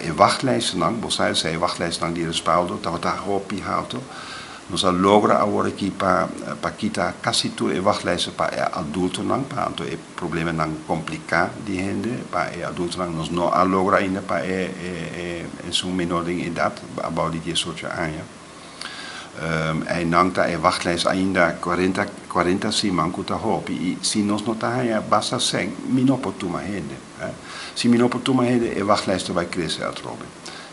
E wachtlijstnan, bo sa, e wachtlijstnan di respaldo tabata hopi halto. Nos a logra awor aki pa kita casi tur e wachtlijsten pa e adultonan, pa anto e problemanan complica di hende, pa e adultonan. Nos no a logra ainda pa e esun menor den edad, abou di 18 aña. Einan ta e wachtlijst ainda 40, 40 siman, cu ta hopi, y si nos no ta haya basta seng, mi no por tuma hende. Eh? Si mi no por tuma hende, e wachtlijst ta bay crece atrobe.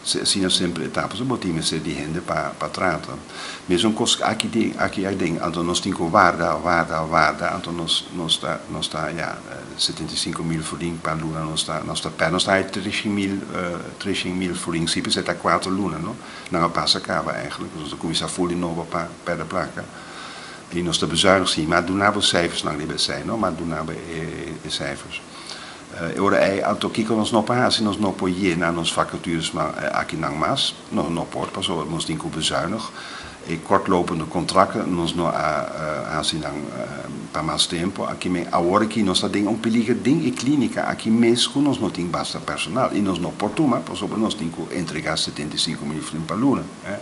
Asina semper e ta, pasobra bo tin mester di hende pa trata. Mesun cos aki den, aki aden, anto nos tin cu warda, warda, warda, anto nos ta, ja, 75.000 florin pa luna nos ta per, nos ta 300.000, 300.000 florin, si ta 4 luna, no? Nan a pasa caba eigenlijk, dus dan cuminsa full di nobo pa perde placa. Y nos ta bezuinig si, maar duna bo cijfers nan riba esey, no? Maar duna bo e cijfers. Ora ei anto kiko nos no por hasi? Nos no por yena nos vacatures ma aki nan mas, no, no por, pasobra nos tin ku bezuinig. E kortlopende contracten nos no a hasi nan pa mas tempo. Aki me awor aki nos ta den un peliger den e clínica aki mes ku nos no tin basta personal y nos no por tuma, pasobra nos tin ku entrega 75.000 florin pa luna. Eh?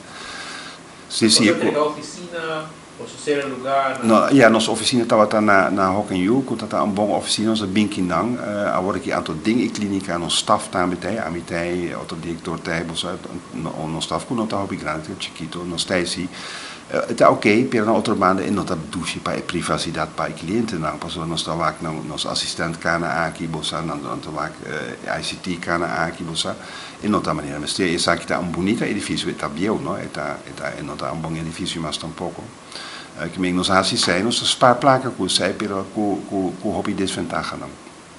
Si. Boso entrega oficina, boso sera lugar? No, ja, nos oficina tabata na Hock en Yu, ku tabata un bon oficina, nos a bin kinan, awor aki anto den e clínica nos staf tambe tei, ami tei, otro director tei, bo sa, no, nos staf ku no ta hopi grandi, chikito, nos tei si. Ta oké, pero na otro banda e no ta dushi pa e privacidad pa e clientenan, pasobra nos ta wak nan nos assistent kana aki, bo sa, nan ta wak ICT kana aki, bo sa, e no ta manera mester. Esaki ta un bunita edificio, e ta bieu, no? E no ta un bon edificio mas tampoco. Ke men nos hasi esey, nos ta spaar placa cu esey, pero cu hopi desventaha nan.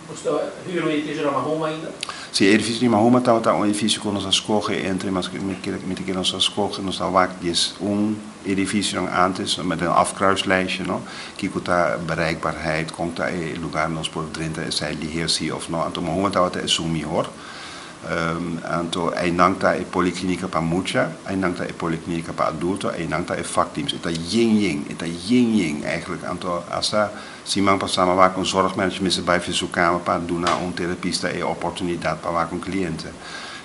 Boso ta huur un edificio na Mahuma ainda? Si, e edificio di Mahuma tabata un edificio cu nos a scoge entre, mas mi ta kere nos a scoge, nos a wak 11 edificio antes, met een afkruislijstje, no? Kiko ta bereikbaarheid, kon ta e lugar nos por drenta esey liher si of no. Anto Mahuma tabata esun mihor. Anto einan ta e poliklinika pa mucha, einan ta e poliklinika pa adulto, einan ta e vakteams. E ta yen yen, e ta yen yen eigenlijk. Anto hasta siman pasa mi a wak un zorgmanager mester bay for su kamer pa duna un terapista e oportunidad pa wak un cliente.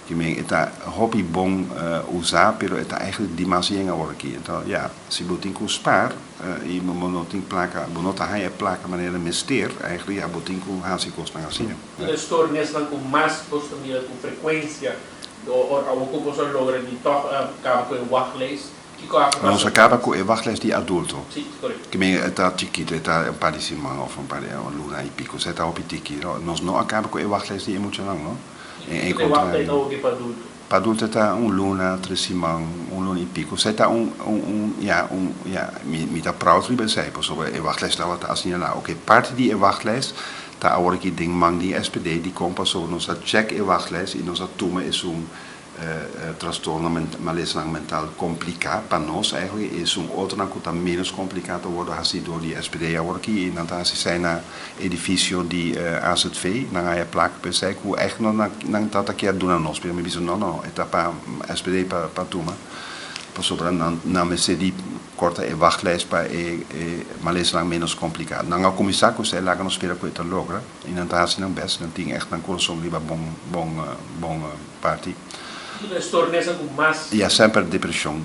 Ke men e ta hopi bon usa, pero e ta eigenlijk dimas yen awor aki. Anto ja, si bo tin ku spaar i bo no tin placa, bo no ta haya placa manera mester, eigenlijk ja, bo tin ku hasi kosnan asina. E stoornisnan ku mas boso ta mira ku frekuensia o ku boso logra di toch kaba ku e wachtlijst? Kiko a Nos a kaba ku e wachtlijst di adulto. Si, korekto. Ke men e ta chikito, e ta un par di siman of un par di un luna i pico. E ta hopi tiki. No, nos no a kaba ku e wachtlijst di e muchanan, no? En E wachtlijst ook pa adulto? Pa adulto ta un luna, 3 siman, un luna i pico. E ta un, ja, un, ja, mi ta proud riba esey, pasobra e wachtlijst tabata asina la. Oké, parti di e wachtlijst ta awor aki den man di SPD di kon, pasobra nos a check e wachtlijst i nos a tuma esun trastorno malesanan mental kompliká pa nos eigenlijk esun otronan ku ta menos kompliká ta wordo hasi door di SPD awor aki i nan ta hasi esey na edifisio di AZV. Nan haya plak pa esey ku eigenlijk no nan tabata kier duna nos, pero mi bisa no, no, e ta pa SPD pa tuma, pasobra nan mester di korta e wachtlijst pa e malesanan menos kompliká. Nan a kuminsá ku esey, laga nos spera ku e ta logra i nan ta hasi nan best, nan tin echt nan kurason riba bon bon bon parti. E stoornisnan ku mas? Ja, semper depreshon.